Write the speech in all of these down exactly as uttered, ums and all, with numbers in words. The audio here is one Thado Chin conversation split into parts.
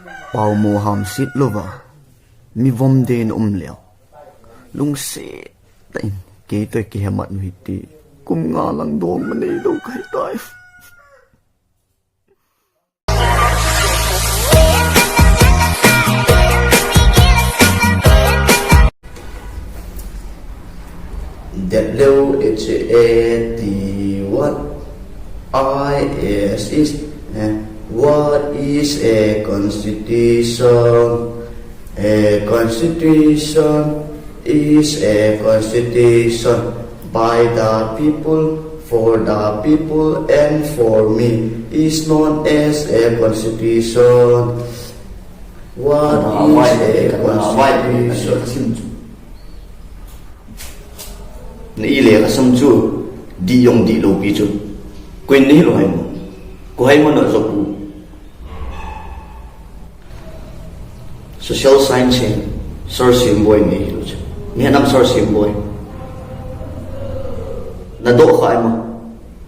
Paomo hamset louva, mi vom den um leu, lungset tah in kei toh kihemat u hite. Kum nga lang dong ma nei lou kahitai. That lou H A T what I S is, eh, what is a constitution? A constitution is a constitution by the people, for the people, and for me is known as a constitution. What is a constitution? Na i le ka sam chu, di jong di lou pi chu. Koi nei lo hai mo. Ko hai mo na zo pu. Social science hi Sir Simboi nei hi lo chu. Ni nam Sir Simboi. Na do khai mo.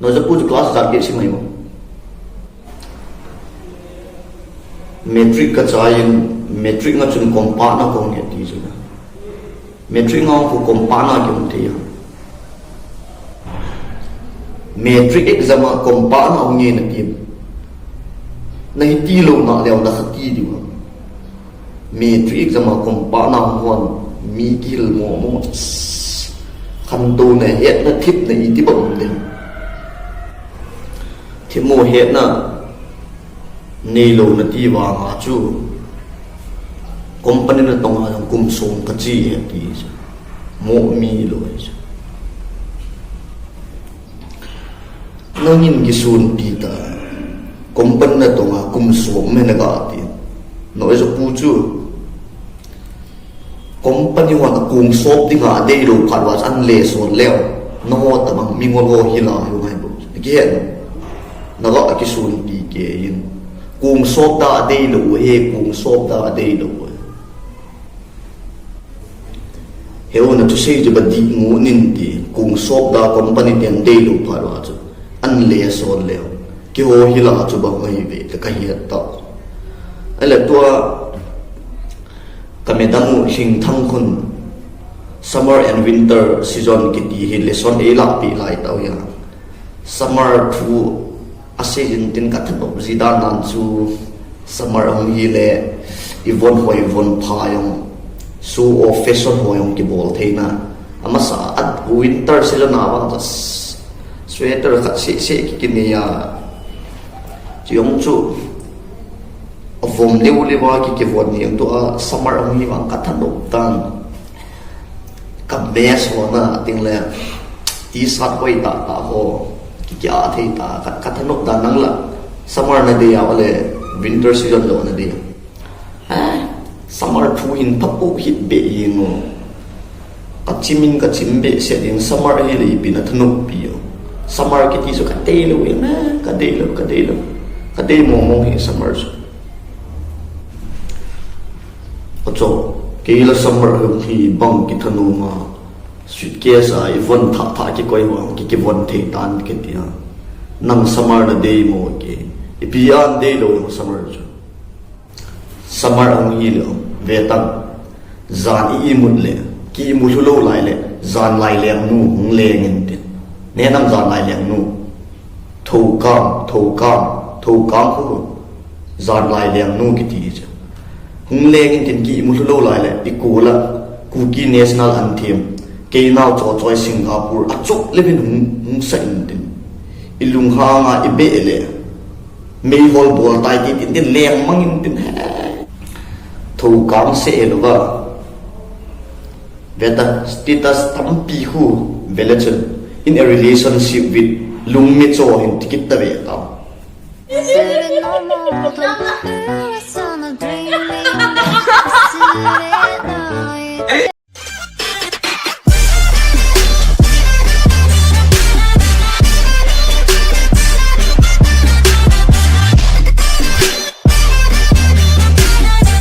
Na zo pu chu class jat ke si mai mo. Matric ka chai in, matric nga chun compana kong he ti chu na. Matric nga khu compana ki um thei a. Matric exam a compana um nge na ti. Na hi ti lo na leo na kha ti di wa. Matric exam a compana um hon mi kihil mo mo. Khan do na het na thip na i ti ba um de. Thimo hetna neilou na ti vanga chu company na tonga jong kum som ka chi e ti chu. Mo mi lo e chu. Nangin kisun ti ta company na tonga kum som me na ka ti. No e chu pu chu. Company hon a kung sop dinga a deilou phat uva chu an le son leu. Nangho tabang mingol ho hi la hi ngai bou. Kihen. Naga a kisun pi ke in. Kung sop da a deilou he, kung sop da a deilou he. Heu na chu sei chu ba di mu nin ti, kung sop da company ten deilou phat uva chu. An le son leu. Kiho hi la chu ba ngai ve, ka hi ta. Ele tua Ka madam u Lhingthang khun summer and winter season kiti hi lesson ei lahpeh lai tau hi a. Summer thu a season tin ka thanop ji dan nan chu summer ahung hi le i von hoi von pha jong show off fashion ho jong kibol theina. Amasa a winter season a vang just sweater khat seh seh ki kinei a. Chu jong chu A vom leu leu a ki, kivon jeng tua summer ahung hi vang ka thanop tan. Ka best ho na ding le T-shirt hoi tah tah ho ki, kia thei ta ka, ka thanop tan nang la. Summer na dei a le winter season lo na dei. Ha, summer thu hin thapu hit be jeng o. Ka chim in ka chim behseh ding, summer hi le ipi na thanop pi o. Summer kiti chu ka dei lou e, ka dei lou, ka dei lou. Ka dei mong mong hi summer chu. Acho, kei la summer hi bang ki thanom a, suitcase a i von thah thah kikoi ho, ki, kivon thei tan kiti a. Nang summer na dei mo ke, ipi a na dei lou summer chu. Summer ahung hi le, ve tang. Jan i imut le, ki imu lhu lou lai le, jan lai leng nu hung leng in tin. Ne nam jan lai leng nu. Thokam, thokam, thokam khu. Jan lai leng nu kiti chu. Hung leng in tin ki imu lhu lou lai le, i kol a, Kuki National Anthem. Kei nao cho choi Singapore, a chuk le vin hung, hung sa in tin. I lunghang a i be le. Meihol bol tai ti tin, tin leng mang in tin he. Thokam se lou va. Ve ta, status tampi khu ve le chun. In a relationship with lungmi cho hin tikit ta ve ta.